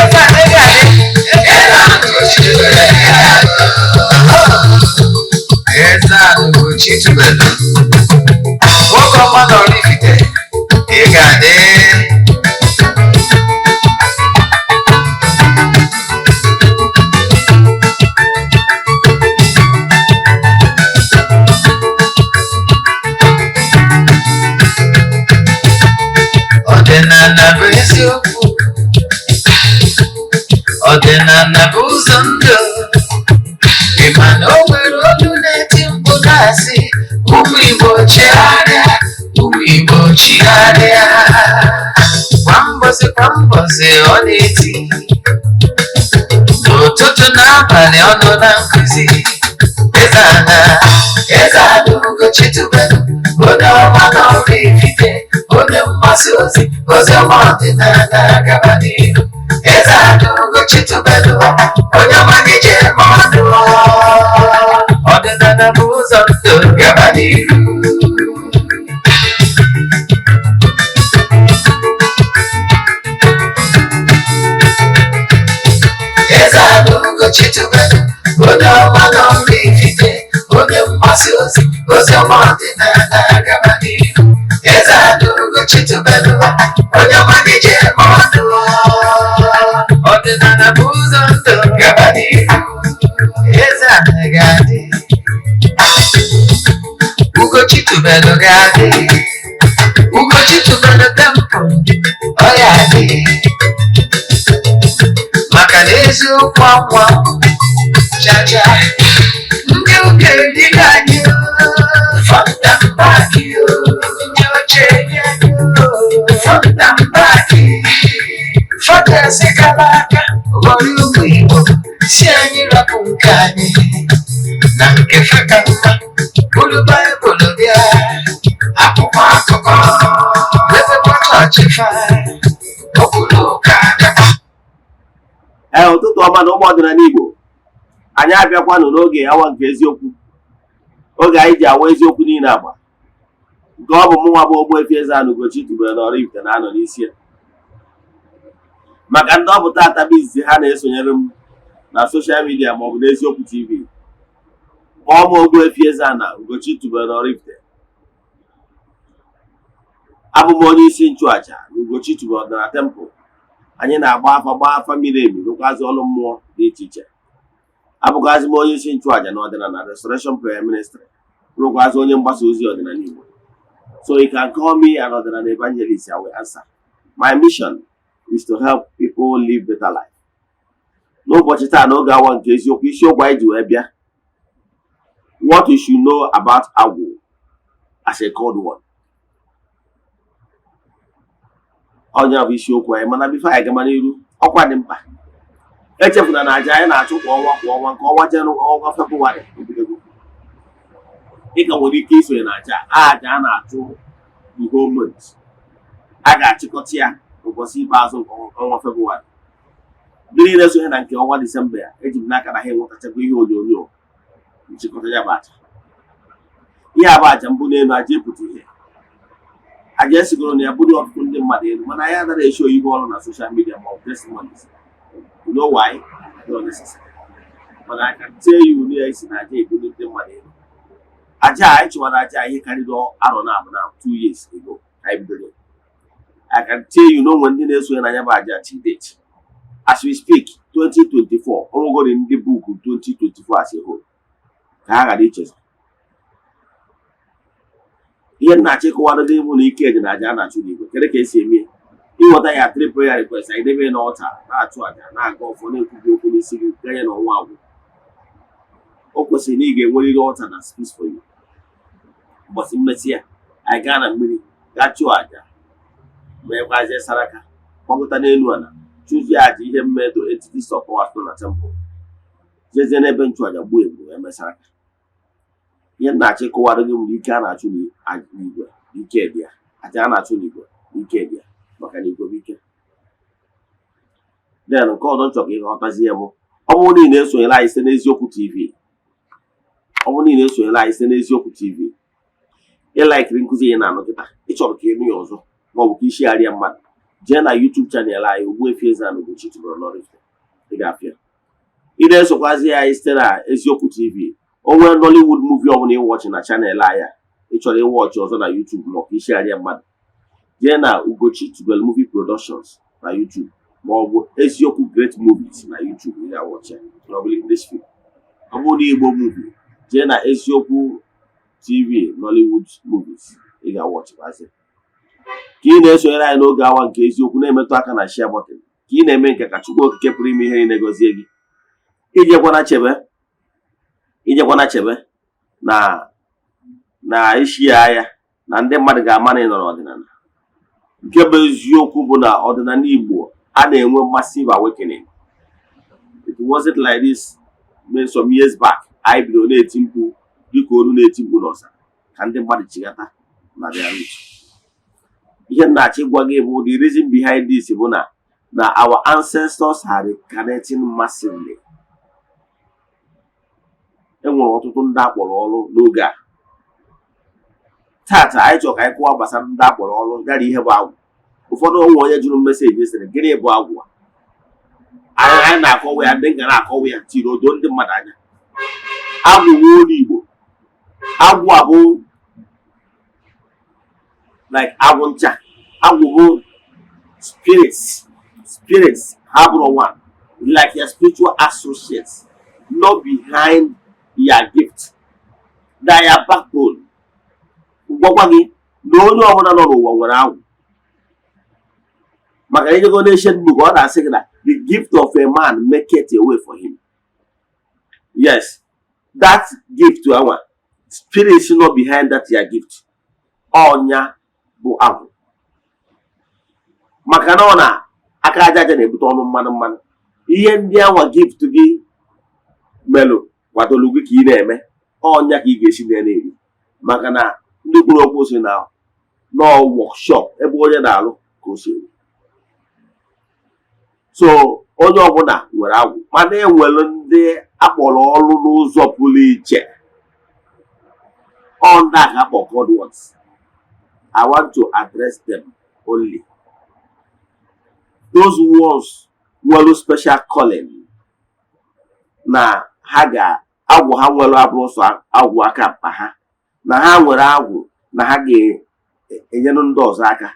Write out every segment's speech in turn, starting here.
Eze a ị ga-adị. Eze a Ugochi tubelu, nwoke ọma na Oraifite, ị ga-adị. Ọdịnala bụ eziokwu, ọdịnala bụ ụzọ ndụ. Ị ma na o nwere olu na-eti mkpu na-asị, ụmụ Igbo chigharịa, ụmụ Igbo chigharịa. Kwa mbọsị kwa mbọsị ọ na-eti, n'ụtụtụ n'abalị ọ nọ na nkụzi. Eze ana, Eze ana Ugochi tubelu, onye ọma na Oraifite, onye mgbasa ozi ozi ọma ọdịnala, gaba n'ihu. Eze ana Ugochi tubelu, onye ọma gị ji eme ọnụ. Ọdịnala bụ ụzọ ndụ, gaba n'ihu. Eze ana Ugochi tubelu, onye ọma na Oraifite, onye mgbasa ozi ozi ọma ọdịnala, gaba n'ihu. Eze ana Ugochi tubelu, onye ọma gị ji eme ọnụ. Ọdịnala bụ ụzọ ndụ, gaba n'ihu. Eze ana ga-adị, Ugochi tubelu ga-adị, Ugochi tubelu temple ọ ya adị, maka na eziokwu anwa chacha. Ndị ụka erigo anyị front and back, ndị oche eri anyị front and back. Fọdụ kara aka ghọrọ ụmụ Igbo, si anyị rapụ nke anyị na nke feka mma, bụrụ Baịbụl bịa, akwụkwọ akụkọ, mepekwa chọọchị fa, okwuru ụka gaba. Ee, ụtụtụ ọma na ụmụ ọdịnala Igbo. Anyị abịakwanụ n'oge awa nke eziokwu, oge anyị ji awa eziokwu niile agba, nke ọ bụ mụnwa bụ Ogbuefi Eze-Ana Ugochi tubelu na Oraifite na-anọ n'isi ya. Maka ndị ọ bụ tata bụ izizi ha na-esonyere m na social media maọbụ n'Eziokwu TV, kpọọ m Ogbuefi Eze-Ana Ugochi tubelu na Oraifite. Abụ m onye isi nchụaja na Ugochi tubelu ọdịnala temple. Anyị na-agba afa, gbaa afa miri emi, rụkwazị ọrụ mmụọ dị iche iche. Abụkwazị m onye isi nchụaja na ọdịnala Restoration Prayer Ministry, bụrụkwazị onye mgbasa ozi ọdịnala Igbo. So you can call me an ọdịnala evangelist, I will answer. My mission is to help people live better life. N'ụbọchị taa, n'oge awa nke eziokwu, isiokwu anyị ji wee bịa: what you should know about agwụ as a called one. Onye bụ isiokwu anyị. Mana before anyị gama n'iru, ọkwa dị mkpa, echefuna na aja anyị na-achụ kwa ọnwa kwa ọnwa, nke ọnwa Jenụ, ọnwa Febụwarị ebidogo. Ị ka nwere ike isonye na aja aja a na-achụ the whole month. A ga-achịkọta ya ụbọchị ikpeazụ nke ọnwa Febụwarị. Ndị niile sonye na nke ọnwa Disemba ya, eji m n'aka na ha enwetachakwa ihe onyonyo nchịkọta ya bụ aja. Ihe a bụ aja mbụ n'elu, aja epụta ihe, aja esigoro na ya bụrụ ọtụtụ ndị mmadụ elu, mana anyị anaghị esho ihe ọrụ na social media ma ọ bụ testimonies. You know why? Not necessary. Mana I can tell you na ya esi na aja ebuli ndị mmadụ elu. Aja a anyị chụwara, aja ihe karịrị arọ na abụ na 2 years ago ka anyị bidoro. I can tell you na onwe ndị na-esonye na ya bụ aja till date. As we speak, 2024 onwegori ndị book 2024 as a whole, ka ha ghara ichezọ ihe nna achọ ịkọwara gị bụ na ike dị na aja a na-achụ n'igwe. Kedu ka esi eme ya? Ịnweta ya, three prayer request, anyị debe n'altar, na-achụ aja, na-aga ọfọ, na-ekwubi okwu n'isi gị ganye n'ọnwa agwụ. O kwesịrị na ị ga-enwerịrị altar na space for you. Ụbọchị mmesị ya, anyị gaa na mmiri, gaa chụọ aja, meekwazie saraka, gbagota n'elu ala, chụzie aja ihe mmetụ entities of powers nọ na temple, jezie n'ebe nchụaja, gbuo egbu, emesara. Ihe m na-achọ ịkọwara gị nwere ike a na-achụ n'igwe, ike dị ya. Aja a na-achụ n'igwe, ike dị ya, maka na igwe bụ ike. Then nke ọzọ m chọrọ ka ịghọtazie ya bụ, ọ bụrụ na ị na-esonyere anyị site n'Eziokwu TV, ọ bụrụ na ị na-esonyere anyị site n'Eziokwu TV, ị likeiri nkụzi ị na-anụ kịta, ị chọrọ ka ị nụ ya ọzọ maọbụ ka ishigharịa mmadụ, Jee na YouTube channel anyị, Ogbuefi Eze-Ana Ugochi tubelu n'Oraifite, ị ga-afịa. Ị na-esokwazi anyị site na Eziokwu TV. O nwee Nollywood movie ọbụla ị watch na channel anyị a, ị chọrọ ị watch ọzọ na YouTube ma ọ bụ ishigharịa mmadụ, jee na Ugochi Tubelu Movie Productions na YouTube ma ọ bụ Eziokwu Great Movies na YouTube, ị ga-a watch ya, ma ọ bụ English film. Ọ bụrụ na Igbo movie, jee na Eziokwu TV Nollywood Movies, ị ga-a watchkwazi. Ka ị na-esonyere anyị n'oge awa nke eziokwu, na-emetụ aka na share button. Ka ị na-eme nke ka Chukwu Okike pụrụ ime ihe niile gọzie gị. Ijekwana chebe na isi ya anya na ndị mmadụ ga-ama na ị nọ n'ọdịnala. Nke bụ eziokwu bụ na ọdịnala Igbo a na-enwe massive awakening. It wasn't like this made some years back. Anyị bidoro na-eti mkpu dịka olu na-eti mkpu n'ọzara ka ndị mmadụ chigata na their root. Ihe m na-achọ ịgwa gị bụ, the reason behind this bụ na our ancestors are reincarnating massively. E nwere ọtụtụ ndị akpọrọ ọrụ n'oge a. Tata anyị chọrọ ka anyị kụwa gbasara ndị akpọrọ ọrụ, ya na ihe bụ agwụ. Ụfọdụ onwe onye jụrụ message sịrị, "Gịnị bụ agwụ a?" Anyị na-akọwa ya, ndị nga na-akọwa ya tiri odo ndị mmadụ anya. Agwụ nwe olu Igbo. Agwụ a bụ like agwụ ncha. Agwụ bụ spirits. Spirits ha bụrụ one, like your spiritual associates, not behind your gift, that your backbone. Gwakwa gị na onye ọbụla nọ n'ụwa nwere agwụ, maka na ijego n'ancient book, ọ na-asị gị na the gift of a man maketh a way for him. Yes, that gift anwa, spirits nọ behind that your gift, ọnya bụ agwụ, maka na ọ na aka aja aja na-ebute ọnụ mmanụ mmanụ. Ihe ndị anwa gift gị melụ kwadolu gị ka ị na-eme, ọnya ka ị ga-esi na na-eri, maka na ndị kwuru okwu si na nọọ workshop ebe onye na-alụ ka o si eri. So onye ọbụla nwere agwụ, mana enwere ndị akpọrọ ọrụ n'ụzọ pụrụ iche. Ọ ndị a ka akpọ called ones. I want to address them only. Those ones nwere special calling na ha ga agwụ ha nwere abụrụ sọ agwụ aka mkpa ha, na ha nwere agwụ na ha ga-enyere ndị ọzọ aka,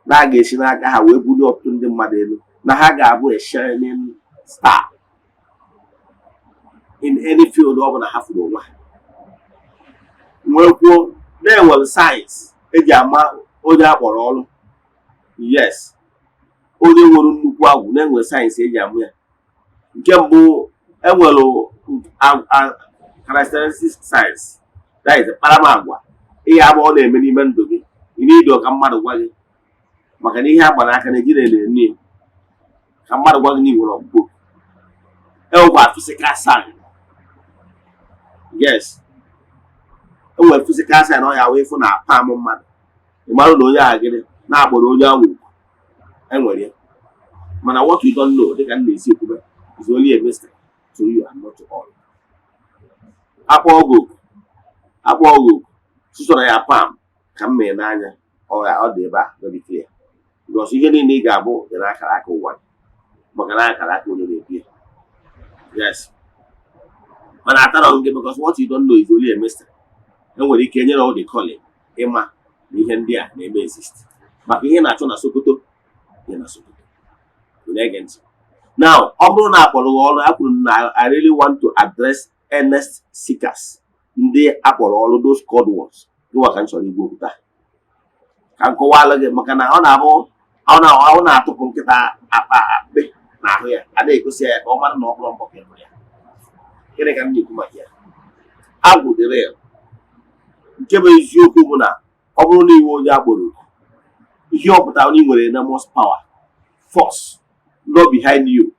na a ga-esi n'aka ha wee bulie ọtụtụ ndị mmadụ elu, na ha ga-abụ a shining star in any field ọ bụla ha furu onwe ha. Nwee kwuo na-enwere signs eji ama onye akpọrọ ọrụ. Yes, onye nwere nnukwu agwụ, na-enwe signs eji amụ ya. Nke mbụ, enwere characteristic signs, that is akparamagwa ihe abụ ọ na-eme n'ime ndụ gị. Ị need ka mmadụ gwa gị, maka na ihe a gbara aka na ejire na-eme ka mmadụ gwa gị na ị nwere ọgbụgbọ. Enwekwa physical sign. Yes, enwere physical sign. Ọ ya wee fụ na palm mmadụ, ị mara na onye ahụ gịnị na-agbara onye ahụ ugwu. Enwere ya, mana what you don't know, dịka m na-esi ekwube, is only a mystery to you and not to all. Akpọ ọgụ, akpọ ọgụ sụsọrọ ya palm ka m mee n'anya, ọ ya ọ dị ebe a very clear, because ihe niile ị ga-abụ dị n'akara aka ụwa gị, maka na akara aka onye na-ebi ya. Yes, mana atarọ gị, because what you don't know is only a mystery. Enwere ike nyere all the calling ịma na ihe ndị a na-eme exist, maka ihe na-achọ na Sokoto dị na Sokoto. Ị na-ege ntị now? Ọ bụrụ na akpọrọ gị ọrụ, a kwuru na I really want to address earnest seekers, ndị akpọrọ ọrụ, those called ones. Gịnwa ka m chọrọ igwe okwu taa ka m kọwalụ gị, maka na ọ na-abụ ọ na-atụpụ nkịta akpa akpị n'ahụ ya, a na-egosi ya ka ọ mara na ọ bụrụ mbọ ka e ya. Gịnị ka m na-ekwu maka ya? Agwụ dị real. Nke bụ eziokwu bụ na ọ bụrụ na iwe onye agboro, ihe ọ pụtara na ị nwere enormous power, force nọ behind you,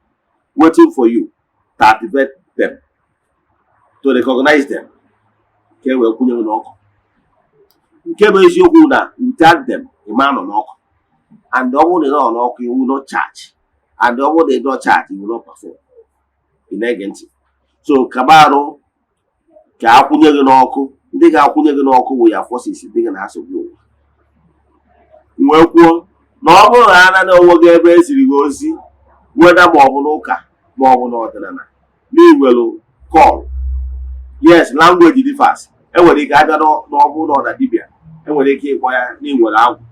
waiting for you to activate them, to recognize them, ka e wee kwụnye gị n'ọkụ. Nke bụ eziokwu na without them, ị ma nọ n'ọkụ, and ọ bụrụ na ị nọ n'ọkụ, you will not charge, and ọ bụrụ na ị not charge, you will not perform. Ị na-ege ntị? So kaba arụ ka akwụnye gị n'ọkụ. Ndị ga-akwụnye gị n'ọkụ bụ ya forces dị gị na ha so gị ụwa. Wee kwuo na Ọ bụrụ na ana na onwe gị ebe eziri gị ozi weda, ma ọ bụ n'ụka ma ọ bụ n'ọdịnala, na iwelu call. Yes, language differs. Enwere ike abịa n'ọbụ n'ọda dibịa, enwere ike ịkpọ ya na inwere agwụ,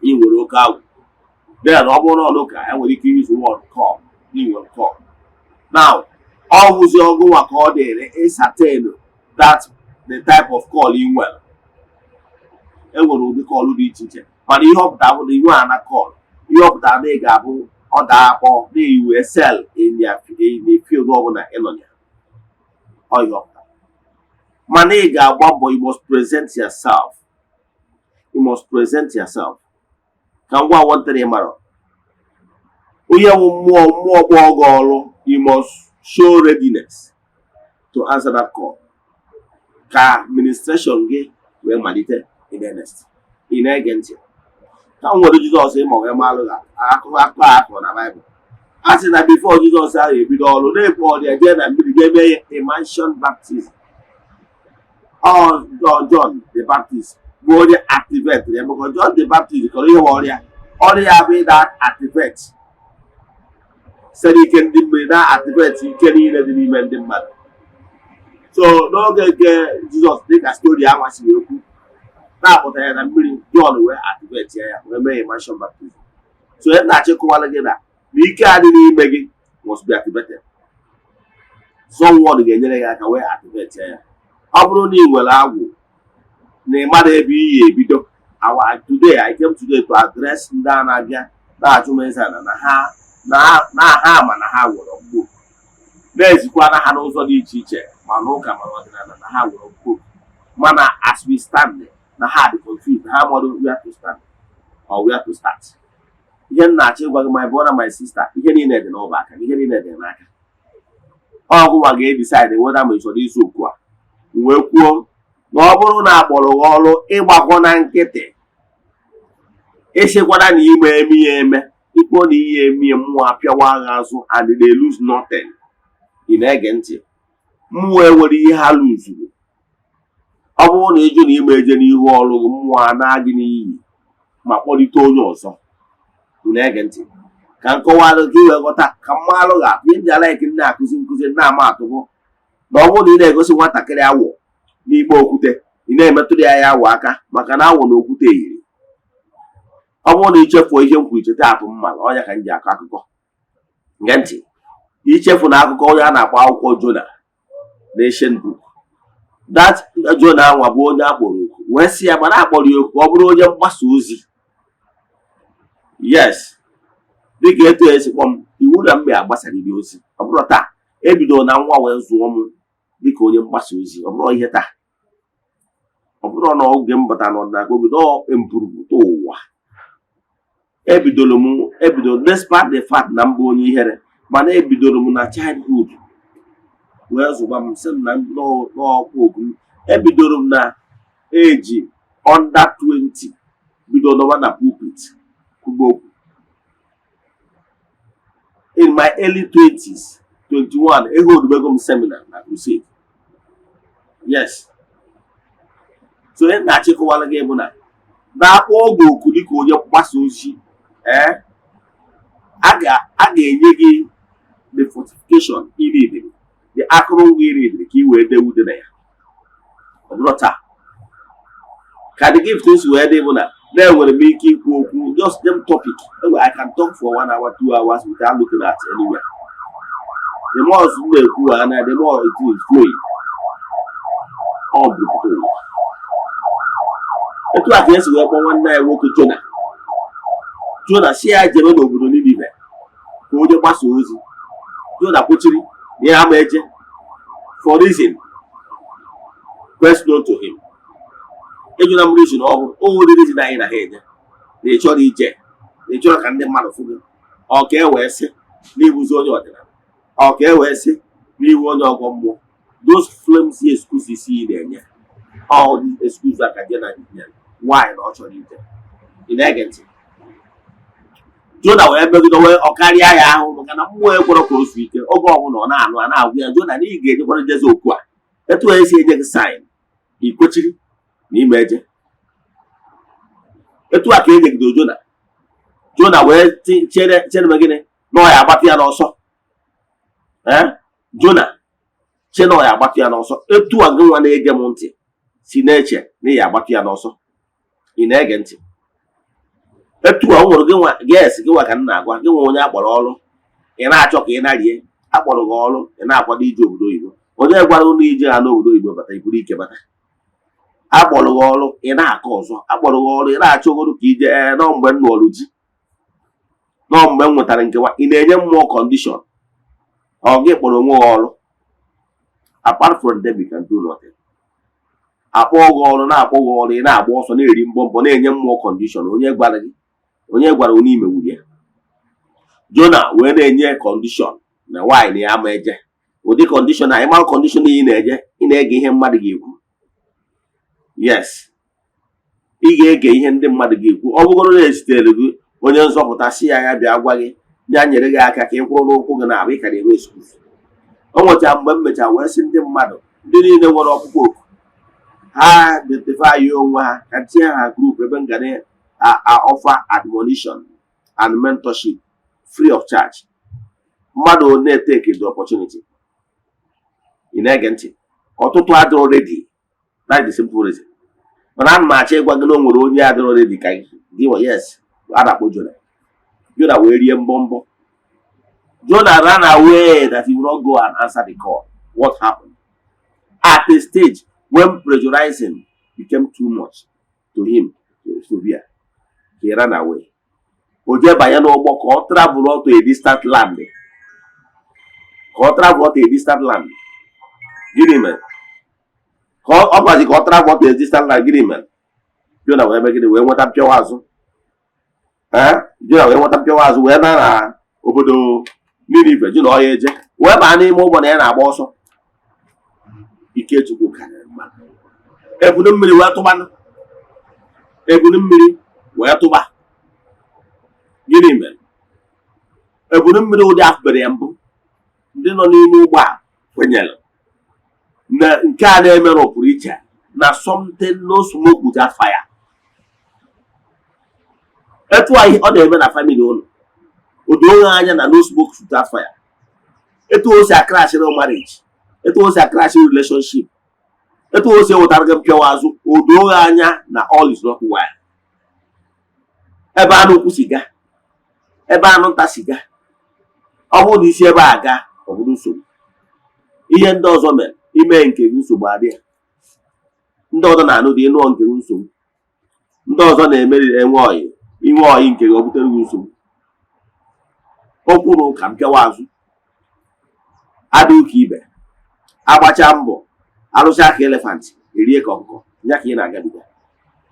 inwere oke agwụ. Then ọ bụrụ na ụka, enwere ike use word call, na inwere call. Now, ọ bụzi ọgụnwa ka ọ dịrị ascertain that the type of call ị nwere. Enwere ụdị call dị iche iche, mana ihe ọ pụtara bụ na inwe ana call, ihe ọ pụtara na ị ga-abụ ọ daa akpọ na iwu excel in the field ọbụla ị nọ ya. Ọ ihe ọ pụtara. Mana ị ga-agba mbọ, you must present yourself, you must present yourself. Ka ngwa nwantịrị ị mara onye wụ mmụọ, mmụọ kpọọ gị ọrụ, you must show readiness to answer that call ka ministration gị wee malite in earnest. Ị na-ege ntị? Ka m nwere Jizọs ịma wee malụ gị akụkọ akụkọ a akọrọ na Baịbụl. A sị na before Jizọs ahụ ebido ọrụ, na-ekwu ọrịa jee na mmiri jee mee ya immersion baptism. Ọ John the Baptist bụ onye activate ya, maka John the Baptist kọrọ ihe ọrịa ọrịa ya bụ ịda activate site n'ike ndị mmiri na activate ike niile dị n'ime ndị mmadụ. So n'oge nke Jizọs, dịka story ahụ si wee kwu, na-apụta ya na mmiri, John wee activate ya wee mee immersion baptism. So ihe na-achịkọwara gị na ike a dị n'ime gị must be activated. Someone ga-enyere gị aka wee activate ya. Ọ bụrụ na ị nwere agwụ na ị mara ebe iyi ebido, our today, I came today to address ndị a na-abịa na-achụ m eze ala na ha na ha ma na ha nwere ọgbụgbọ, na-ezikwana ha n'ụzọ dị iche iche, ma n'ụka ma n'ọdịnala, na ha nwere ọgbụgbọ, mana as we stand, na ha dị confused, ha mmadụ where to stand or where to start. Ihe m na-achọ ịgwa gị, my brother, my sister, ihe niile dị n'ọba aka gị, ihe niile dị n'aka ọgụnwa ga-edecide whether ma ị chọrọ izu okwu a. Wee kwuo na ọ bụrụ na akpọrọ gị ọrụ, ịgbakọ na nkịtị, ịsịkwana na ime eme ya eme ikpo na ihe eme ya, mmụọ apịawa agha azụ and they lose nothing. Ị na-ege ntị? Mmụọ enwere ihe ha luzuru. Ọ bụrụ na ịjụ na ime eje n'ihu ọrụ gị, mmụọ a na gị n'iyi ma kpọlite onye ọzọ. Ị na-ege ntị? Ka m kọwalụ ka ị wee ghọta, ka mmalụ ga-atụ ihe ndị alaiki ndị na-akụzi nkụzi na-ama atụbụ na ọ bụrụ na ị na-egosi nwatakịrị awọ n'ikpe okwute, ị na-emetụrụ ya ya awọ aka, maka na awọ na okwute yiri. Ọ bụrụ na ichefuo ihe m kwuru, cheta atụ mma ọnya ka m ji akọ akụkọ. Gee ntị, ichefu na akụkọ onye a na-akpọ akwụkwọ Jona na Ancient Book. That Jona anwa bụ onye akpọrọ oku wee sị ya, mana akpọrọ ya oku ka ọ bụrụ onye mgbasa ozi. Yes, dịka etu esi kpọm iwu na mgbe agbasarịrị ozi. Ọ bụrụ taa ebidoro na nwa wee zụọ m dịka onye mgbasa ozi, ọ bụrụ ihe taa, ọ bụrụ na oge m bata n'ọdịnala obido mpụrụpụta ụwa, ebidoro m ebidoro despite the fact na m bụ onye ihere, mana ebidoro m na childhood wee zụba m, sị m na n'ọkwa oku m. Ebidoro m na eji under 20 bido nọba na pulpit kwuba okwu. In my early 20s, 21, ehodubego m seminar na crusade. Yes, so ihe na-achịkọwara gị bụ na na-akpọ oge oku dịka onye mgbasa ozi, ee, a ga-enye gị the fortification ị need, the akụrụngwa ị need ka ị wee dee ude na ya. Ọ bụrụ taa ka the gift si wee dị bụ na na-enwere m ike ikwu okwu, just them topic. I can talk for one hour, 2 hours without looking at anywhere. The more m na-ekwu ana, the more it is flowing. Ọ bụ ụwa etu a ka esi wee kpọọ nwanne ya nwoke Jona. Jona si ya jebe n'obodo Ninive ka onye gbasa ozi. Jona kwechiri na ya ama eje for reason best known to him. Ejuna m reason ọ bụ o nwere reason anyị na ha eje, na ị chọrọ ije, na ị chọrọ ka ndị mmadụ fụ gị, ọ ka e wee sị na ịbụzi onye ọdịnala, ọ ka e wee sị na iwu onye ọgọ mmụọ. Those flimsy excuses ị na-enye, all these excuses a ka Jona nyere why na ọ chọrọ ije. Ị na-ege ntị? Jona wee megide wee ọ karịa ya ahụ, maka na mmụọ ekwere ka o zuo ike. Oge ọbụla ọ na-anụ a na-agwa ya, Jona, na ị ga-ejekwara jeze okwu a etu e esi enye gị sign, ikwechiri na ime eje. Etu a ka e nyegidere Jona. Jona wee chere chere m gịnị na ọ ya agbatụ ya n'ọsọ. Ee, Jona che na ọ ya agbatụ ya n'ọsọ. Etu a gị nwa na-ege m ntị si na-eche na ị ya agbatụ ya n'ọsọ, ị na-ege ntị etu a, o nwere gị nwa. Yes, gị nwa ka m na-agwa. Gị nwa onye akpọrọ ọrụ, ị na-achọ ka ị narie. Akpọrọ gị ọrụ, ị na-akwado ije obodo oyibo. Onye gwara ụlọ ije ha n'obodo oyibo bata, iburu ike bata. Akpọrọ gị ọrụ, ị na-akọ ọzọ. Akpọrọ gị ọrụ, ị na-achọ ogoro ka ije. Ee, nọ mgbe m nụọrụ ji, nọ mgbe m nwetara nkewa. Ị na-enye mmụọ condition. Ọ gị kpọrọ onwe gị ọrụ? Apart from them, you can do nothing. Akpọ gị ọrụ, na-akpọ gị ọrụ, ị na-agba ọsọ, na-eri mbọ mbọ, na-enye mmụọ condition. Onye gwara gị? Onye gwara onye imegburu ya? Jona wee na-enye condition na nwaanyị na ya ama eje. Ụdị condition a, ịma condition ị na-eje, ị na-ege ihe mmadụ ga-ekwu. Yes, ị ga-ege ihe ndị mmadụ ga-ekwu. Ọ bụgoro na ezitere gị onye nzọpụta, si ya, ya bịa gwa gị, bịa nyere gị aka ka ị kwụrụ n'ụkwụ gị na-abụ, ị ka na-enwe excuse. O nwechara mgbe m mechara wee sị ndị mmadụ, ndị niile nwere ọkpụkpọ oku ha, identify onwe ha ka tinye ha group ebe m ga na offer admonition and mentorship free of charge. Mmadụ one take the opportunity? Ị na-ege ntị? Ọtụtụ adịrọ ready. That's the simple reason. Mana ana m achọ ịgwa gị na o nwere onye adịrọ ready ka gị gị. Yes, a na-akpọ Jona. Jona wee rie mbọ mbọ. Jonah ran away that he will not go and answer the call. What happened? At a stage when pressurizing became too much to him to bear, he ran away. O jee banye n'ụgbọ ka ọ travel to a distant land. Ka ọ travel to a distant land. Gịnị mere? Ka ọ gwazi ka ọ travel to a distant land. Gịnị mere? Jona wee mee gịnị? Wee nweta mpịawa azụ. Ee, Jona wee nweta mpịawa azụ, wee na na obodo Ninive. Jụ na ọ ya eje, wee baa n'ime ụgbọ na ya na-agba ọsọ. Ikechukwu karịrị mmadụ. Ebunu mmiri wee tụbanụ, ebunu mmiri wee tụba. Gịnị mere? Ebunu mmiri ụdị afụbere ya mbụ. Ndị nọ n'ime ụgbọ a kwenyere na nke a na-emerụ pụrụ iche, na something, no smoke without fire. Etu a ọ na-eme na family ụlọ, o doo anya na no smoke without fire. Etu o si acrashịrị marriage, etu o si acrashịrị relationship, etu o si ewetara gị mpịawa azụ, o doo anya na all is not well. Ebe anụ ukwu si gaa, ebe anụ nta si gaa, ọ bụrụ na isi ebe a gaa, ọ bụrụ nsogbu. Ihe ndị ọzọ mere ime nke gị, nsogbu adịghị. Ndị ọzọ na-anụ dị, ịnụọ nke gị, nsogbu. Ndị ọzọ na-emeri enwe ọyị, inwe ọyị nke gị, ọ butere gị nsogbu. Okwu na ụka, mpịawa azụ, adịghị ka ibe agbacha mbọ arụcha ka elephant erie ka ọkụkọ ya ka ị na-agabiga.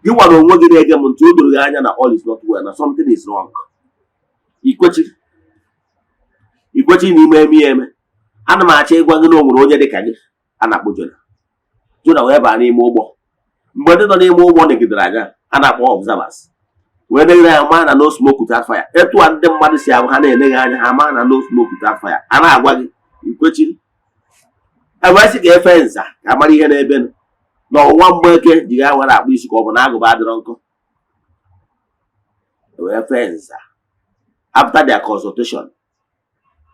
Gị nwere onwe gị na-ege m ntị, o doro gị anya na all is not well, na something is wrong. Ikwechi ikwechi na ime eme ya eme. Ana m achọ ịgwa gị na o nwere onye dị ka gị a na-akpọ Jona. Jona wee baa n'ime ụgbọ. Mgbe ndị nọ n'ime ụgbọ negidere anya, a na-akpọ observers, wee negide anya, maa na no smoke without fire. Etu a ndị mmadụ si abụ ha na-eneghị anya, ha maa na no smoke without fire. A na-agwa gị, ikwechiri. E wee sị ka efe nza ka a mara ihe na-ebenụ na ọnwa mgbeke ji ga nwere akpụ isi, ka ọ bụ na agụba adịrọ nkọ. E wee fee nza. After their consultation,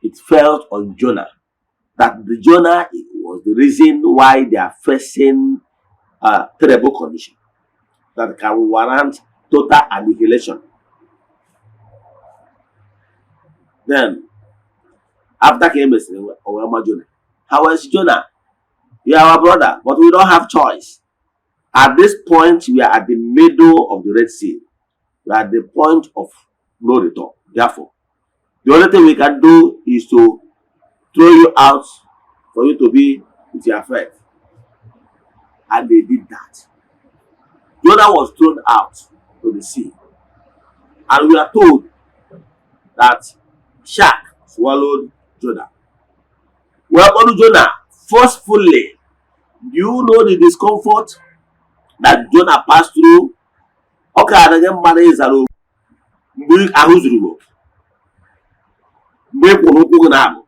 it fell on Jonah that the Jonah was the reason why they are facing a terrible condition that can warrant total annihilation. Then after ka e mesịrị, o wee ma Jonah. Ha wee sị Jonah, "You are our brother, but we don't have choice. At this point, we are at the middle of the Red Sea. We are at the point of no return. Therefore, the only thing we can do is to throw you out for you to be with your friend." And they did that. Jonah was thrown out to the sea. And we are told that shark swallowed Jonah. Well, on Jonah forcefully. Do you know the discomfort that Jonah passed through? Ọ ka adịghị mma na ịzara okwu mgbe ahụ zuru gị oke, mgbe ị kwụrụ ụkwụ gị na-abụ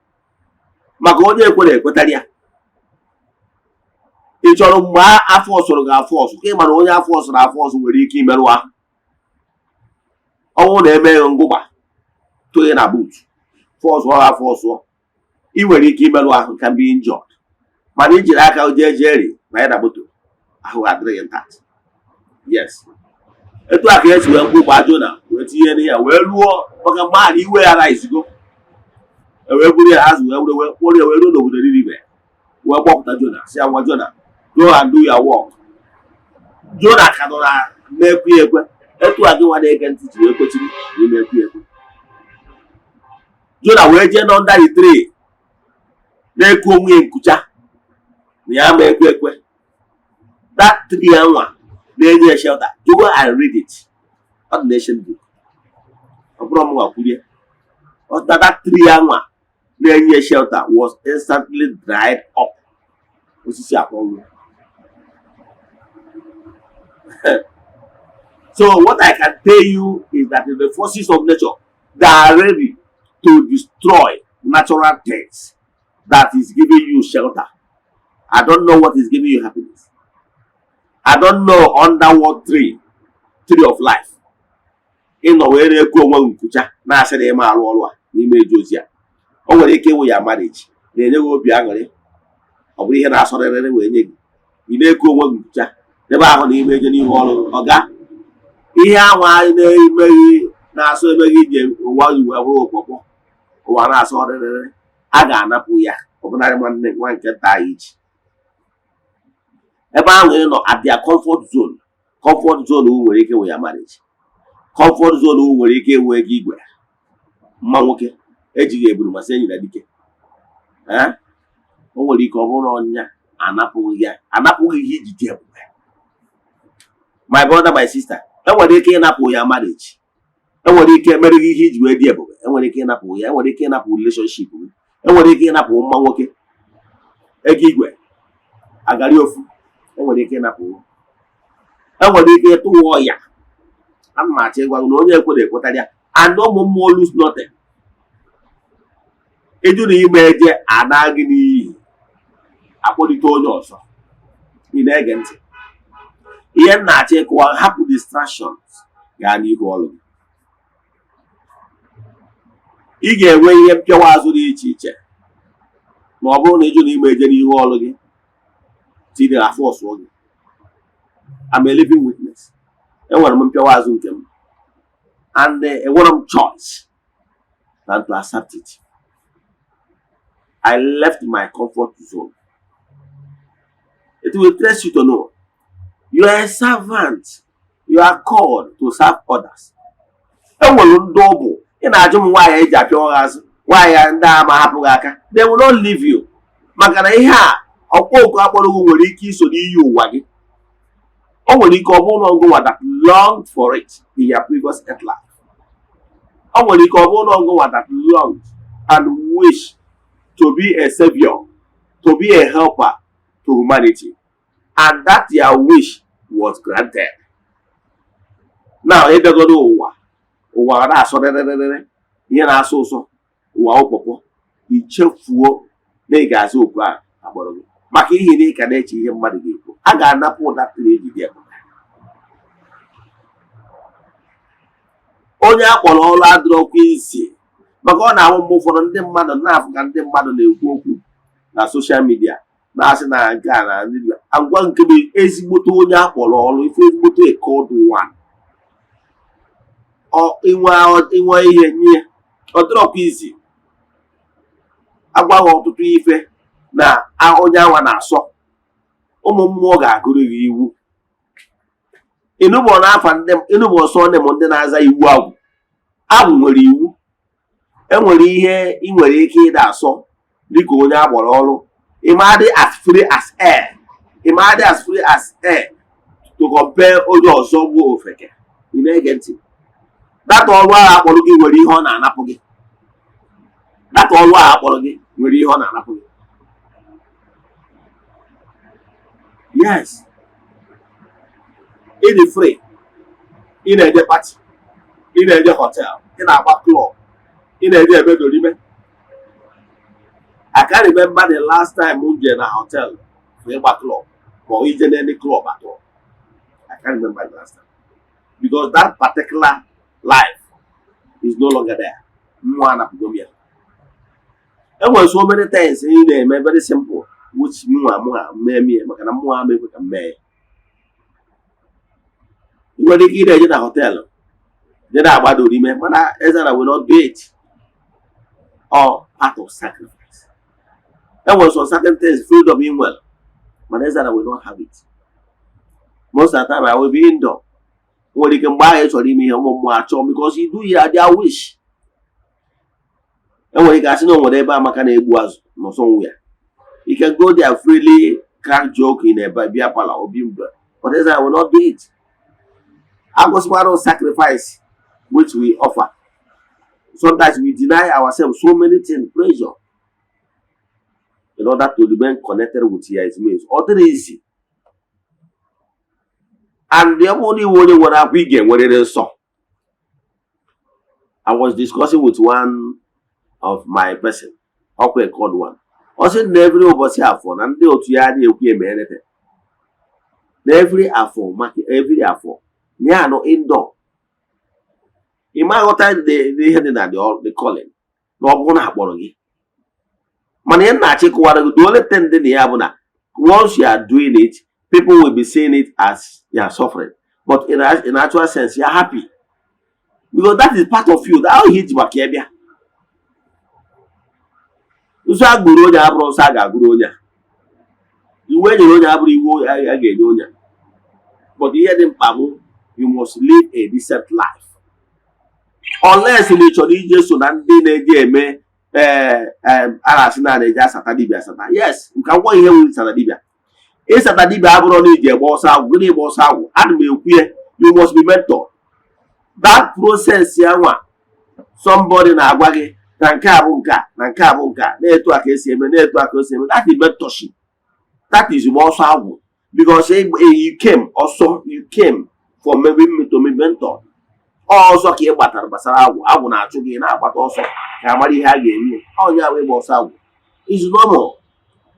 maka onye ekwere ekwetara ya. Ị chọrọ mgbe afọ ọsọrọ gị afọ ọsọ, ka ị mara onye afọ ọsọrọ afọ ọsọ nwere ike imerụ ahụ. Ọnwụ na-eme ngụgba tụghị na boot, fọsụọ ha fọsụọ, ị nwere ike imerụ ahụ, can be injured. Mana i jiri aka jee jeri banye na moto, ahụ adịrịghị intact. Yes, etu a ka esi wee mkpụgba Jona wee tinye n'ihe wee ruo, maka mgbe ahụ iwe ya raizigo, e wee buru ya azụ wee were wee kpọrọ ya wee ruo n'obodo Ninive, wee kpọpụta Jona, si ya, "Nwa Jona, go and do your work." Jona ka nọ na na-ekwe ekwe. Etu a gị nwa na-ege ntị ji wee kwechiri n'ime ekwe ekwe. Jona wee jee nọ under the tree na-eku onwe ya nkucha na ya ma ekwe ekwe. That tree anwa na-enye ya shelter. Go and read it, ọ dị na book, ọ bụrụ m nwa kwurie. Ọ that tree anwa na-enye ya shelter was instantly dried up, osisi akpọnwụ. So what I can tell you is that the forces of nature, they are ready to destroy natural things that is giving you shelter. I don't know what is giving you happiness. I don't know under what tree, tree of life, ị nọ wee na-ekwu onwe gị nkucha, na-asị na ịma arụ ọrụ a n'ime eji ozi a. O nwere ike ịwụ ya marriage na-enye gị obi aṅụrị, ọ bụrụ ihe na-asọrịrịrị wee nye gị, ị na-eku onwe gị nkucha ebe ahụ na ime eje n'ihu ọrụ ọga. Ihe anwa na-emeghị na-asọ emeghị ije ụwa ji wee bụrụ ụkpọkpọ ụwa na-asọ rịrịrị, a ga-anapụ ya ọbụnarị nwanne nwa nke nta anyị ji ebe ahụ ị nọ at their comfort zone. Comfort zone nwere ike ịwụ ya marriage, comfort zone nwere ike ịwụ ego igwe mma nwoke ejighị eburu masị enyi na dike. Ee, o nwere ike ọ bụrụ na ọnya anapụghị ya, anapụghị ihe iji dị ebube. My brother, my sister, enwere ike ịnapụ ya marriage, enwere ike mere gị ihe iji wee dị ebube, enwere ike ịnapụ ya, enwere ike ịnapụ relationship gị, enwere ike ịnapụ mma nwoke, ego igwe agari ofu, enwere ike ịnapụ, enwere ike ịtụwa ọya. Ana m achọ ịgwa gị na onye ekwere ekwetara ya, and ụmụ mmụọ lose nothing. Ịjụ na ime eje ana gị n'iyi, akpọlite onye ọzọ. Ị na-ege ntị ihe m na-achọ ịkụwa? Hapụ distractions, gaa n'ihu ọrụ gị. Ị ga-enwe ihe mpịawa azụ dị iche iche ma ọ bụrụ na ịjụ na ime eje n'ihu ọrụ gị tinye afọ ọsụọ gị. I'm a living witness. Enwere m mpịawa azụ nke m, and enwere m choice than to accept it. I left my comfort zone. It will interest you to know you are a servant. You are called to serve others. Enwere ndị ọ bụ ị na-ajụ m nwaanyị eji apịawa gị azụ, nwaanyị ndị a ma hapụ gị aka. They will not leave you, maka na ihe a ọkpọ oku akpọrọ gị nwere ike iso n'iyi ụwa gị. O nwere ike ọ bụrụ na ọgụnwa that longed for it in your previous earth life. O nwere ike ọ bụrụ na ọgụnwa that longed and wish to be a savior, to be a helper to humanity, and that your wish was granted. Now ịbịagodo ụwa, ụwa na-asọ rịrịrịrị, ihe na-asọ ụsọ ụwa ụkpọkpọ, ichefuo na ị ga-aza oku a akpọrọ gị, maka ihi na ị ka na-eche ihe mmadụ ga-ekwu. A ga-anapụ ụda ejide ebube. Onye akpọrọ ọrụ adịrọkwa isi, maka ọ na-ahụ mgbe ụfọdụ ndị mmadụ na-afụ ka ndị mmadụ na-ekwu okwu na social media, na-asị na nke a na ndị agwa nke bụ ezigbote onye akpọrọ ọrụ, ife ezigbote a called one, ọ inwe ihe nye ọ dịrọkwa izi agwaghị ọtụtụ ife na onye anwa na-asọ. Ụmụ mmụọ ga-agụrụ gị iwu ịnụbọ n'afa ndị ịnụbọ ọsọ ndị m ndị na-aza iwu agwụ. Agwụ nwere iwu. Enwere ihe ị nwere ike ịda asọ dịka onye agbọrọ ọrụ. Ịma dị as free as air, ịma dị as free as air to compare onye ọzọ bụ ofeke. Ị na-ege ntị? Data ọrụ ahụ akpọrọ gị nwere ihe ọ na-anapụ gị. Data ọrụ ahụ akpọrọ gị nwere ihe ọ na-anapụ gị. Yes, ị dị free, ị na-eje party, ị na-eje hotel, ị na-agba club, ị na-eje ebe dorime. I can't remember the last time m jere na hotel for ịgba club ma ọ ije n'any club at all. I can't remember the last time, because that particular life is no longer there. Mmụọ anapụgo m ya. Enwere so many things ị na-eme, very simple, which mụnwa mụnwa mee m ya, maka na mmụọ ama ekwe ka m mee ya. Ị nwere ike ị na-eje na hotel je na-agbado ime, mana Ezra will not do it. All part of sacrifice. Enwere some certain things, freedom ị nwere, mana Ezra will not have it. Most of the time I will be indoor. Nwere ike mgbe ahụ ị chọrọ ime ihe, ụmụ mmụọ achọ, because you do ya their wish. Enwere ike asị na o nwere ebe Amaka na-egbu azụ n'ọsọ nwu ya. You can go there freely, crack joke in a beer parlor or bimbo, but Ezra will not do it. Agosikwara sacrifice which we offer. Sometimes we deny ourselves so many things, pleasure, in order to remain connected with his means. Ọ dịrị easy. And ọ bụrụ na iwe onye nwere akwa, ị ga-enwerịrị nsọ. I was discussing with one of my person, ọkwa a called one. Ọ sị na every ụbọchị Afọ na ndị otu ya adịghị ekwu eme anything. Na every Afọ, maka every Afọ, ya nọ indoor. Ị ma aghọta ihe dị na the calling na ọ bụrụ na akpọrọ gị. Mana ihe m na-achọ ịkọwara gị, the only thing dị na ya bụ na once you are doing it, people will be seeing it as you are suffering. But in actual sense, you are happy. Because that is part of you. That ihe iji maka ya bịa. Nsọ agbụrụ onye abụrụ nsọ a ga-agụrụ onye a. Iwu e nyere onye abụrụ iwu a ga-enye onye a. But ihe dị mkpa bụ you must live a decent life. Unless na ị chọrọ ije so na ndị na-eji eme ee a na-asị na a na-eji asata dibịa asata. Yes, nka ngwa ihe nwere ịsata dibịa. Ịsata dibịa abụrụ na iji egba ọsọ agwụ. Gịnị ịgba ọsọ agwụ? Ana m ekwu ya, you must be mentor. That process ya nwa, somebody na-agwa gị na nke a bụ nke a, na nke a bụ nke a, na-etu a ka esi eme, na-etu a ka esi eme. That is mentorship. That is gba ọsọ agwụ, because you came ọsọ, you came for maybe to be mentor. Ọsọ ka ị gbatara gbasara agwụ, agwụ na-achụ gị, na-agbata ọsọ ka amara ihe a ga-eme. Onye ahụ ịgba ọsọ agwụ is normal.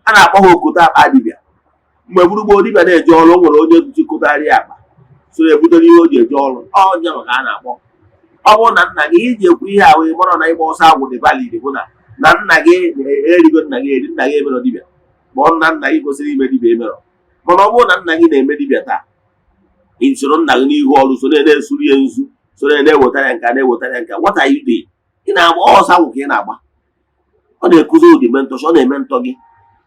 A na-akpọ ha okoto akpa dibịa. Mgbe gburugburu dibịa na-eje ọrụ, o nwere onye jikọtara ya akpa so ebutere ihe o ji eje ọrụ. Onye maka a na-akpọ, ọ bụrụ na nna gị iji ekwu ihe a wee mara na ịgba ọsọ agwụ dị valid, bụ na nna gị erigo, nna gị eri, nna gị emerọ dibịa, ma ọ na nna gị kwesịrị ime dibịa emerọ. Mana ọ bụrụ na nna gị na-eme dibịa taa, ị soro nna gị n'ihu ọrụ, soro na-esuri ya nzu, soro na-ewetara ya nka, na-ewetara ya nka, what are you doing? Ị na-agba ọsọ agwụ ka ị na-agba. Ọ na-ekuzi ụdị mentorship, ọ na-eme ntọ gị.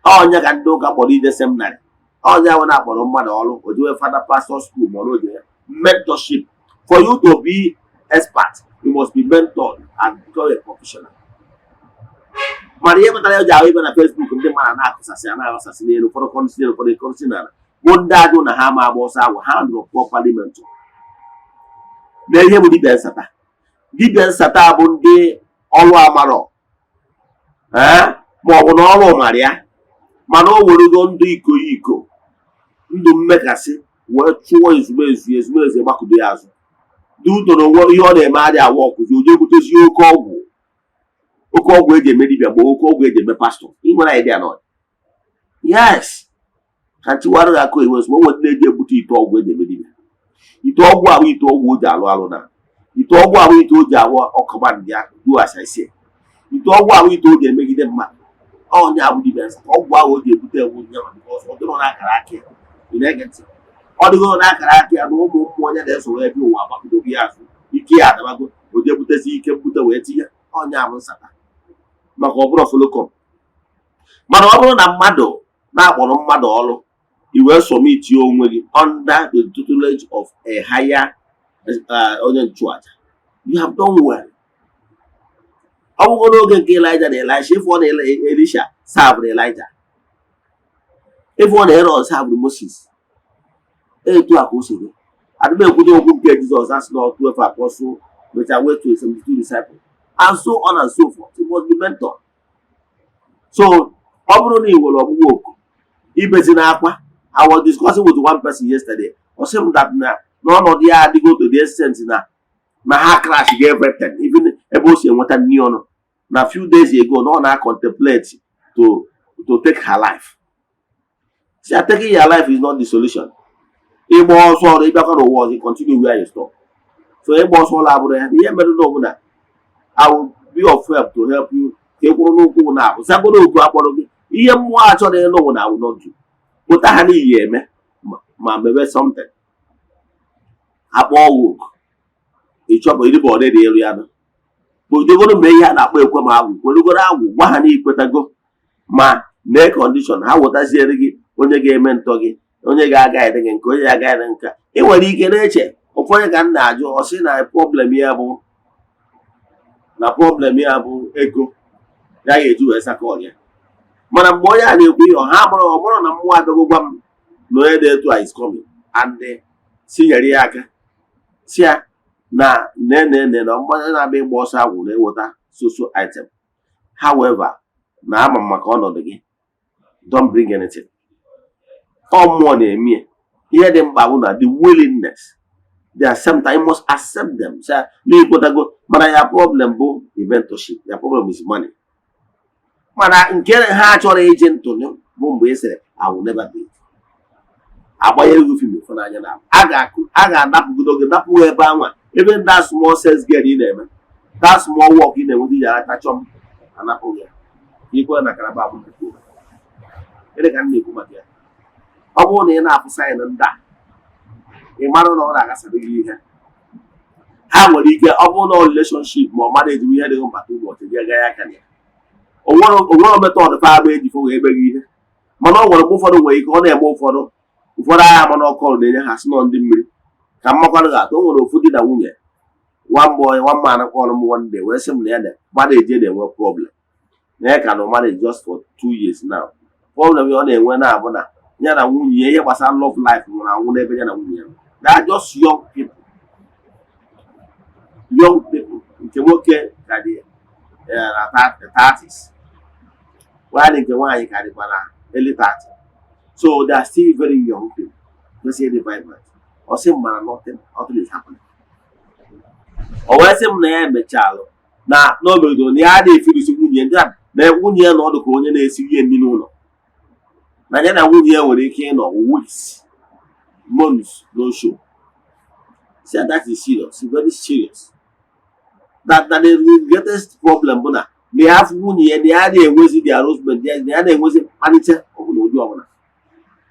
Ọnya ka ndị ụka kpọrọ ije seminary. Ọnya ahụ na-akpọrọ mmadụ ọrụ ojiwe fada, pastor school, ma ọ na mentorship. For you to be expert, you must be mentored and become a professional. Mana ihe kpatara ya ji ahụ ibe na Facebook, ndị mmadụ na-akụsasị, a na-aghasasị n'elu, ụfọdụ kọrịsị n'elu, ụfọdụ kọrịsị n'ala, bụ ndị ajụ na ha ma agba ọsọ agwụ. Ha nụrụ properly mentor na ihe bụ dibịa nsata. Dibịa nsata bụ ndị ọrụ amarọ, ee, ma ọ bụ na ọrụ mara ya, mana o werego ndụ iko iko, ndụ mmekasị, wee chụọ ezumezu. Ezumezu gbakụdo ya azụ dị ụtọ na onwe ihe ọ na-eme adịghị awa ọkụzi. Oje butezie oke ọgwụ, oke ọgwụ eji eme dibịa, ma oke ọgwụ eji eme pastọ. Ị nwere idea nọ? Yes, ka ntiwarụ gị akụ iwe ozugbo. O nwere ndị na-eji ebute ite ọgwụ eji eme dibịa. Ite ọgwụ ahụ, ite ọgwụ o ji alụ alụ, na ite ọgwụ ahụ, ite o ji awụ ọkọba ndị ya do as I say. Ite ọgwụ ahụ, ite o ji emegide mmadụ. Ọnya abụ dibịa nsọ. Ọgwụ ahụ o ji ebute ewu nye ma, because ọ dịrọ n'akara aka ya. Ị na-ege ntị? Ọ dịgo n'akara aka ya na ụmụ mmụọ onye na-eso wee bịa ụwa gbakọdobe ya azụ. Ike ya adabago, o ji ebutezi ike mbute wee tinye. Ọnya abụ nsata, maka ọ bụrụ folocom. Mana ọ bụrụ na mmadụ na-akpọrọ mmadụ ọrụ, i wee submit onwe gị under the tutelage of a higher onye nchụaja, you have done well. Ọ bụgo n'oge nke Elijah na Elisha, ịfụ na Elisha served Elijah, ịfụ na Aaron served Moses, etu a ka o si dị. Adịm ekwudo okwu nke Jizọs, asị na 12 apostle mechaa wee to 72 disciples and so on and so forth. It must be mentor. So ọ bụrụ na ị nwere ọgbụgbọ oku, ibezi n'akwa. I was discussing with one person yesterday. Ọ sị m that na n'ọnọdụ ya adịgo to the extent na ha crash ga everything, even ebe o si enweta nri ọnụ. Na few days ago na ọ na-contemplate to take her life. See, taking your life is not the solution. Ịgba ọsọ ọrụ, ịbịakwa n'ụwa ọzọ, continue where you stop. So ịgba ọsọ ọrụ abụrụ ya. Ihe mere na ọbụla I will be of help to help you ka ị kwụrụ n'ụkwụ na abụ zagoro oku akpọrọ gị. Ihe mmụọ a chọrọ ịlụ bụ na I will not do. Pụta ha n'iyi eme ma mebe something, akpọ ọgwụ oku, ịchọpụ ịdịba ọdịdị elu ya nụ kpodogoro. Mee ihe a na-akpọ ekwe m agwụ, kwerugoro agwụ, gwa ha na ikwetago, ma mee condition ha wetaziere gị onye ga-eme ntọ gị, onye ga-aga ede gị nke onye ga-aga ede nke ị nwere ike na-eche. Ofu onye ka m na-ajụ, ọ sị na problem ya bụ na problem ya bụ ego ya ga-eji wee saka ọrịa. Mana mgbe onye a na-ekwu ihe, ọha mụrụ ọ bụrụ na mmụọ abịago gwa m na onye dị etu a is coming and si nyere ya aka, si ya na nene na onye na-abịa ịgba ọsọ agwụ na-eweta so item. However, na ama m maka ọnọdụ gị, don't bring anything. Ọ mmụọ na-eme ya. Ihe dị mkpa bụ na the willingness, they accept. I must accept them. Say na ikwetago, mana ya problem bụ the mentorship, ya problem is money. Mana nke ha chọrọ iji ntụnụ bụ mgbe ị sịrị, "I will never do it." Agbanyere gị film ịfụnanya na a ga-akụ, a ga-anapụgodo gị, napụ ebe anwa ebe that small sales girl ị na-eme, that small work ị na-enweta iji arachachọ m, anapụghị ya ikwe na karaba bụ. Gịnị ka m na-ekwu maka ya? Ọ bụrụ na ị na-afụ sign ndị a, ị mara na ọ na-agasara gị ihe. Ha nwere ike ọ bụrụ na relationship ma ọ mmadụ ejiwe ihe dịghị mkpa ụbọchị gị agaghị aka na ya. Onwere method fa agba eji fụ wee ebe gị ihe, mana ọ nwere mgbe ụfọdụ nwere ike ọ na-eme ụfọdụ ụfọdụ agha, mana ọkụ na-enye ha sị nọ ndị mmiri ka mmakwanụ ga-atụ. O nwere ofu di na nwunye, one boy, one man kpọrọ m one day wee sị m na ya na marriage na-enwe problem, na ya ka nọ marriage just for 2 years now. Problem ya ọ na-enwe na-abụ na ya na nwunye ya, ihe gbasara love life nwụrụ anwụ n'ebe ya na nwunye ya. They are just young people, young people. Nke nwoke ka dị na 30s, while nke nwaanyị ka dịkwa na early 30, so they are still very young people, kwesịrị ịdị vibrant. Ọ sị m mana nothing, nothing is happening. O wee sị m na ya emechalụ na o megidoro na ya adịghị efirisi nwunye ndị a, na nwunye ya na ọdụ ka onye na-esiri ihe nri n'ụlọ, na ya na nwunye ya nwere ike ịnọ weeks, months, no show. Say that is serious, very serious, that the greatest problem bụ na na ya afụ nwunye ya, na ya na-enwezi the arrangement ya, na ya na-enwezi mkparịta ọbụla, ụdị ọbụla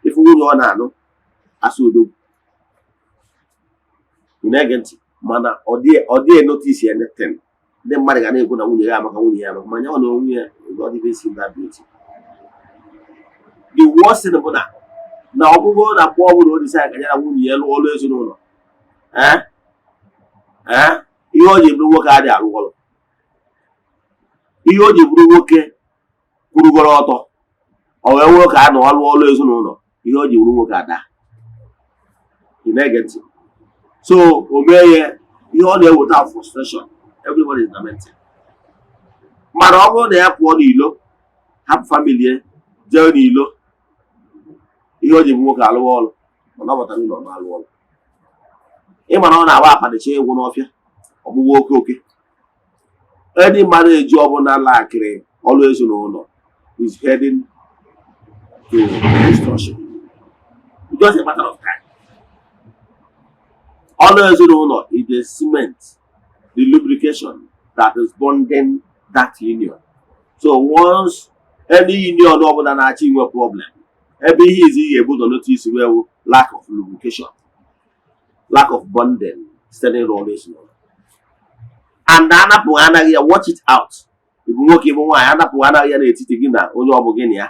ifu nwunye ọ na-anụ asụ odogwu. Ị na-ege ntị? Mana ọ dịghị notice anything. Ndị mmadụ ga na-ekwu na nwunye ya amaka, nwunye ya amaka, mana ya na onwe ya not even see that beauty. The worst thing bụ na ọgwụgwọ na mgbe ọbụla o decide ka ya na nwunye ya lụọ ọrụ ezinụlọ, ee ee, ihe o ji bụrụ nwoke adịghị arụ ọrụ. Ihe o ji bụrụ nwoke kwurugoro ọtọ, ọ wee nwoke a na ọrụ ọrụ ezinụlọ, ihe o ji bụrụ nwoke ada. Ị na-ege ntị? So o mee ya, ihe ọ na-eweta frustration. Everybody is lamenting. Mana ọ bụrụ na ya pụọ n'ilo, hapụ family ya, jee n'ilo, ihe o ji bụ nwoke alụwa ọrụ, mana ọ batara ụlọ, ọ alụ ọrụ. Ị ma na ọ na-agba akpadicha egwu n'ọfịa ọgbụgba oke oke. Any marriage ọbụla lakịrị ọrụ ezinụlọ is heading to destruction. It's just a matter of time. Ọrụ ezinụlọ is the cement, the lubrication that is bonding that union. So once any union ọbụla na-achọ inwe problem, ebe ihe izi ga-ebu ụzọ notice wee wụ lack of lubrication, lack of bonding site n'ịrụ ọrụ ezinụlọ. And anapụ anaghị ya, watch it out. Ịbụ nwoke, ịbụ nwaanyị, anapụ anaghị ya n'etiti gị na onye ọ bụ gị na ya,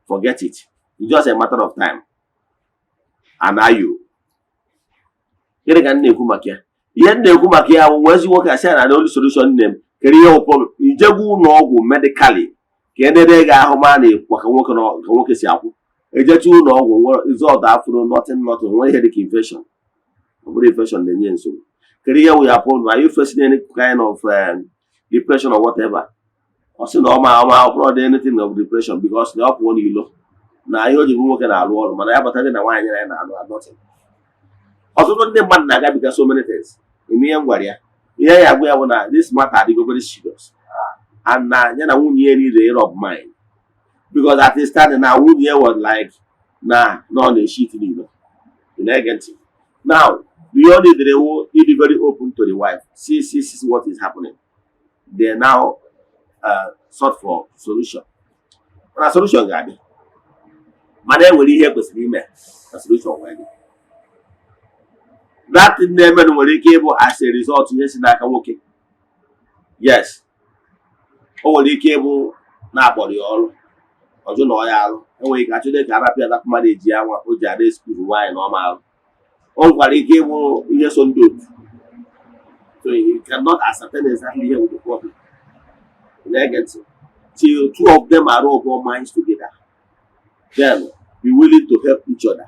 forget it. It's just a matter of time. And ayo, gịnị ka m na-ekwu maka ya? Ihe m na-ekwu maka ya bụ nwa ezi nwoke asị ya na the only solution nne m kedu ihe wụ problem. Ijegwu ụlọ ọgwụ medically ka enere gị ahụ, ma na ka nwoke na ka nwoke si akwụ ejecha ụlọ ọgwụ, result afụrụ nothing, nothing. Nwere ihe dịka infection, ọ bụrụ infection na-enye nsogbu. Kedu ihe wụ ya problem? Are you facing any kind of depression or whatever? Ọ sị na ọ ma ọma, ọ bụrụ dị anything of depression, because na ọ pụọ n'ilo na ihe o ji bụ nwoke na-alụ ọrụ, mana ya bata dị na nwaanyị na ya na-alụ nothing. Ọtụtụ ndị mmadụ na-agabiga so many things. Ime ihe m gwara ya, ihe ya agwa ya bụ na this matter adịgo very serious and na ya na nwunye ya niile rub mind, because at the start na nwunye ya was like na ọ na-eshi n'ilo. Ị na-ege ntị? Now the only dere wo ịdị very open to the wife, see, see, see what is happening. They now sought for solution, mana solution ga-adị, mana e nwere ihe kwesịrị ime na solution wee dị. That thing na-emenụ nwere ike ịbụ as a result ihe si n'aka nwoke. Yes, o nwere ike ịbụ na akpọrọ ya ọrụ, ọjụ na ọ ya arụ. Enwere ike achọde ka arapịa that marriage ya nwa o ji ada excuse nwaanyị na ọ ma arụ. O nwekwara ike ịbụ ihe so ndị otu, so you cannot ascertain exactly ihe with the problem. Na-ege ntị till two of them are all minds together, then be willing to help each other,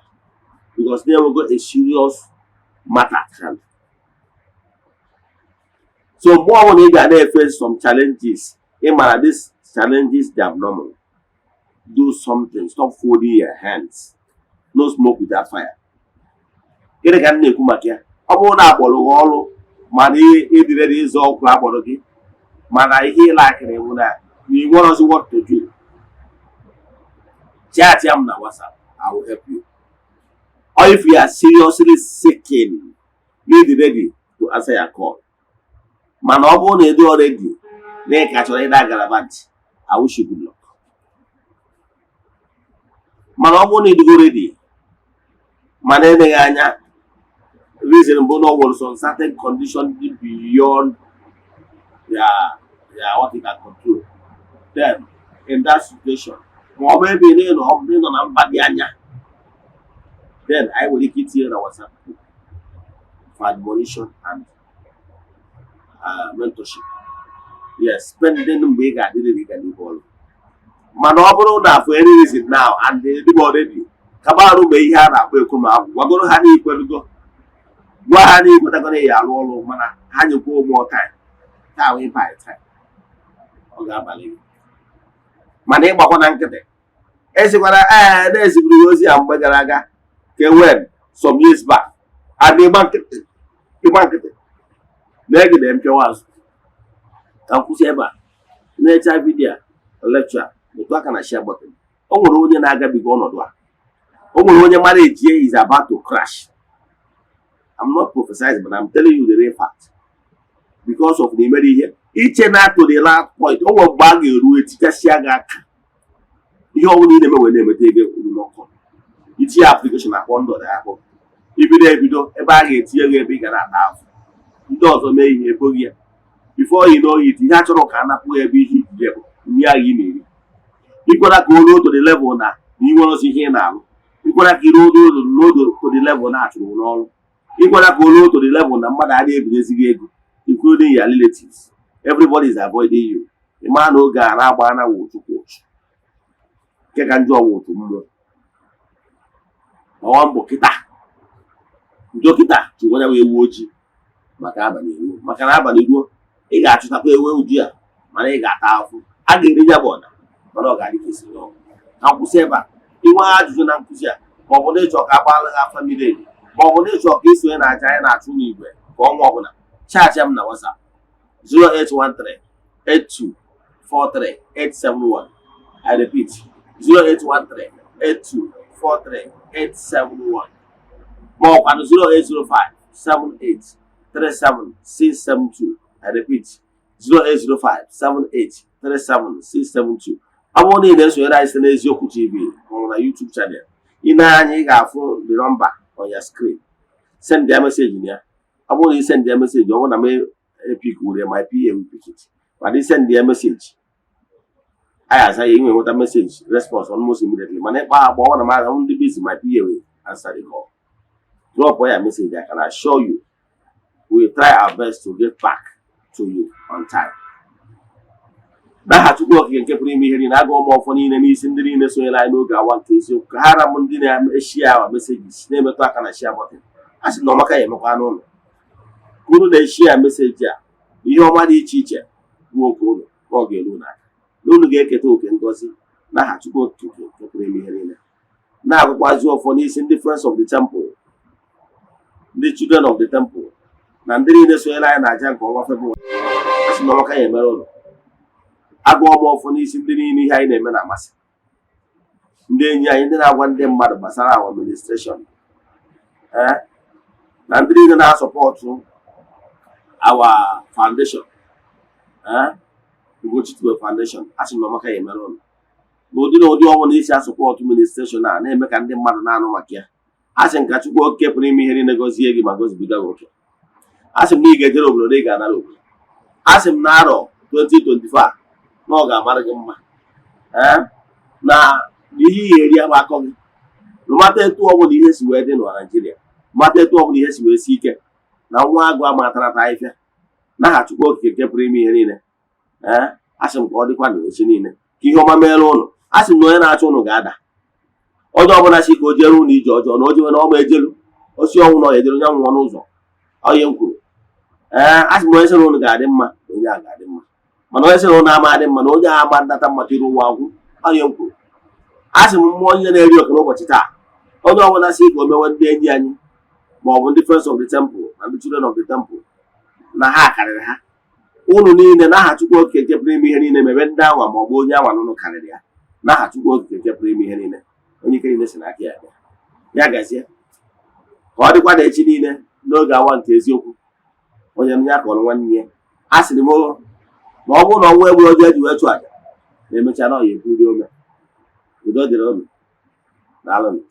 because they will go a serious matter at hand. So mgbe ọbụla ị ga na-efe some challenges, ị mara these challenges, they are normal, do something. Stop folding your hands. No smoke without fire. Gịnị ka m na-ekwu maka ya? Ọ bụrụ na akpọrọ gị ọrụ, mana ịdị ready ịzọ ọkụ akpọrọ gị, mana ihe ịlakịrị bụ na ị nwerozi what to do, chat ya m na WhatsApp. I will help you. Or if you are seriously seeking, be ready to answer your call. Mana ọ bụrụ na ị dị already na ị ka chọrọ ịda gallivant, I wish you good luck. Mana ọ bụrụ na ị dịgo ready, mana eleghị anya, reason bụ na ọ nwere some certain condition dị beyond ya what you can control, then in that situation, ma ọ bụ ebe ị nọ, ọ bụ na ị nọ na mba dị anya, then anyị nwere ike itinye na WhatsApp group for admonition and mentorship. Yes, spending mgbe ị ga-adị ready ga n'ihu ọrụ. Mana ọ bụrụ na for any reason now and they dị already, kaba arụ mgbe ihe a na-akpọ ekwu ma agwụ gwagoro ha n'ikwelugo, gwa ha na ikwetagoro ya arụ ọrụ, mana ha nyekwuo more time taa wee buy time, ọ ga-abalị gị. Mana ịgbakwa na nkịtị, esikwara ee na-eziburu ya ozi ya mgbe gara aga ka when some years back and ịgba nkịtị, ịgba nkịtị na-egide mpịawa azụ. Ka m kwụsị ebe a. Na-echa video lecture, metụ aka na share button. O nwere onye na-agabiga ọnọdụ a, o nwere onye marriage is about to crash. I'm not prophesying, but I'm telling you the real fact because of na imere ihe iche na to the last point. O nwere mgbe a ga-eru etichasịa gị aka, ihe ọbụla ị na-eme wee na-emeta ego uru n'ọkụ. Itinye application, akpọ ndụ ya akpọ ibido ebido ebe a ga-etinye gị, ebe ị ga na-ata afụ ndị ọzọ mee ihe eboghị ya. Before you know it, ihe a chọrọ ka a napụ ya ebe ihe ijide bụ nri ahụ ị na-eri. Ikwara ka o ruo to the level na ị nwere ọzọ ihe ị na-alụ, ikwara ka iruo n'odo to the level na achụrụ n'ọrụ, ikwara ka o ruo to the level na mmadụ adịghị ebinyezi gị ego, including your relatives, everybody is avoiding you. Ị maa na oge a na-agba na wụchukwu ụchụ nke ka njọ wụchụ mmụọ. Gbawa mbọ kịta, udo kịta chụgwa ya wee ewu ojii maka abalị eruo, maka na abalị ruo, ị ga-achụtakwa ewu ojii a, mana ị ga-ata ahụhụ. A ga-eri ya bụ ọda, mana ọ ga-adị ka esi ọgwụ. Ka m kwụsị ebe a. Inwe ajụjụ na nkụzi a, ma ọ bụ na ịchọ ka agbaala gị afa miri emi, ma ọ bụ na ịchọ ka isonye na aja anyị na-achụ n'igwe ka ọnwa ọbụla, chat m na WhatsApp 0813 8243 871. I repeat, 0813 8243 871, ma ọ kwanụ 0805 78 37 672. I repeat, 0805 78 37 672. Ọ bụrụ na ị na-esonyere anyị site n'Eziokwu TV maọbụ na YouTube channel, ị na-anya, ị ga-afụ the number on your screen. Send ya message na ya. Ọ bụrụ na ị send ya message, ọ bụrụ na m epick were, my PA will pick it. Mana ị send ya message, anyị aza ya, inwe nweta message response almost immediately. Mana ịkpa agba ọ na m ndị busy, my PA will answer the call. Drop ya message. I can assure you we will try our best to get back to you on time. N'aha Chukwu Okike nke pụrụ ime ihe niile, agụọ m ọfọ niile n'isi ndị niile sonyere anyị n'oge awa nke eziokwu, ka ha ra m ndị na-eshare our messages, na-emetụ aka na share button. A sị na ọmaka ya emekwa n'ụlọ ka unu na-eshare message a, ihe ọma dị iche iche bụ oke unu na ọ ga-eru n'aka, na unu ga-eketa oke ngọzi n'aha Chukwu Okike nke pụrụ ime ihe niile. Na-agụkwazi ọfọ n'isi ndị Friends of the Temple, ndị Children of the Temple, na ndị niile sonyere anyị na aja nke ọnwa Febụwarị. A sị na ọmaka ya emere ụlọ. Agụọ m ọfọ n'isi ndị niile ihe anyị na-eme na-amasị, ndị enyi anyị, ndị na-agwa ndị mmadụ gbasara our administration, ee, na ndị niile na-asupport our foundation. Ee, Ugochi Tubelu Foundation, a sị m na ọmaka ya emere ụnụ n'ụdị na ụdị ọnwụ na isi a-support ministration a na-eme ka ndị mmadụ na-anụ maka ya. A sị m ka Chukwu Okike pụrụ ime ihe niile gọzie gị ma gọzibiga gị oke. A sị m na ị ga-ejere obodo na ị ga-anara obodo. A sị m na arọ 2024 na ọ ga-amara gị mma. Ee, na ihe ị ga-eri ama akọ gị mata etu ọbụla ihe si wee dị na Naijiria, mata etu ọbụla ihe si wee si ike na nwa agụ ama atarata ahịfịa n'aha Chukwu Okike nke pụrụ ime ihe niile. Ee, a sị m ka ọ dịkwa na echi niile ka ihe ọma meere ụnụ. A sị m na onye na-achọ ụnụ ga-ada. Onye ọbụla si ka o jere ụnụ ije ọjọọ na o jewe na ọma ejelu osi ọnwụ na ọ ejelu onye nwụọ n'ụzọ onye m kwuru. Ee, a sị m onye sị na ụnụ ga-adị mma na onye a ga-adị mma, mana onye sị na ụnụ ama adị mma na onye a ama ndata mma tiri ụwa agwụ onye m kwuru. A sị m mmụọ onye na-eri oke n'ụbọchị taa, onye ọbụla si ka o mewe ndị enyi anyị ma ọ bụ ndị Friends of the Temple na ndị Children of the Temple na ha karịrị ha, unu niile, n'aha Chukwu Okike nke pụrụ ime ihe niile, mebe ndị anwa ma ọ bụ onye anwa n'ụnụ karịrị ya n'aha Chukwu Okike nke pụrụ ime ihe niile, onye ike niile si n'aka ya bịa. Ya gazie, ka ọ dịkwa na echi niile n'oge awa nke eziokwu. Onye ya kọrọ nwanne ya, a sịrị m na ọ bụrụ na ọnwa egburu oge eji wee chụ àjà na emechaa na ọ ya ekwuri ome. Udo dịrị unu. Daalụnụ.